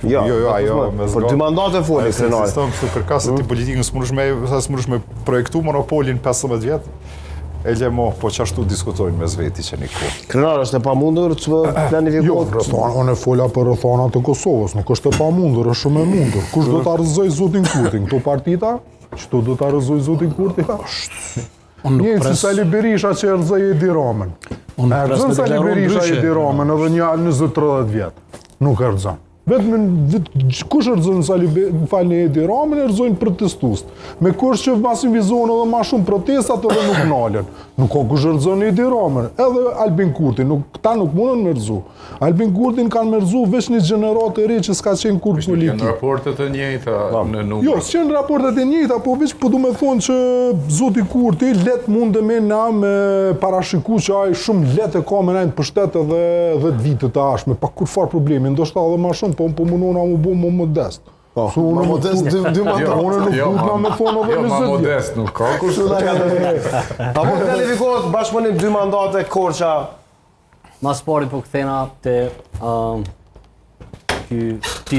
Jo, Jo, jo, ajo, me Për zgat. dy mandate foli, Se Krenari. Ekziston kështu kërka se ti politikën s'mundesh me sa s'mundesh me projektu monopolin 15 vjet. E le mo, po çashtu diskutojnë mes veti që një kohë. Krenar është e pamundur të Jo, planifikohet. rrethana, unë e fola për rrethanat e Kosovës, nuk është e pamundur, është shumë e mundur. Kush do ta rrëzoj zotin Kurtin? Këto partita? Çto do ta rrëzoj zotin Kurti? Unë nuk Njëjtë si pres, Sali Berisha që e rrëzoi Edi Ramën. unë E nuk pres rrëzon me Sali deklaru Berisha ndryshe. Edi Ramën edhe një 20-30 vjet. Nuk e rrëzon. Vetëm vet, kush e rrëzon Sali Be- më falni Edi Ramën, e rrëzojnë protestuesit. Me kush që masivizohen edhe ma shumë protestat edhe nuk nalen. Nuk ka kush e rrëzon Edi Ramën, edhe Albin Kurtin, nuk këta nuk mundën me rrëzu. Albin Kurtin kanë me rrëzu veç një gjeneratë e re që s'ka qenë kur Janë politikë. raportet e njëjta në numër. Jo, s'qenë raportet e njëjta, po veç po du me thonë që zoti Kurti let mundë me na me parashiku që ai shumë let e ka me nejtë pushtet edhe 10 vitet të ardhshme, pa kurrfar problemi, ndoshta edhe ma shumë, po unë po munona mu bu më modest. Po, Se unë ma nuk modest du- dy, dy mandate. unë nuk jo, duhet na ma- me thonë edhe Jo, ma 20 vjet. modest nuk ka kush. Pa po planifikohet bashkëpunim dy mandate Korça. Mas pari po kthena te ëm ky.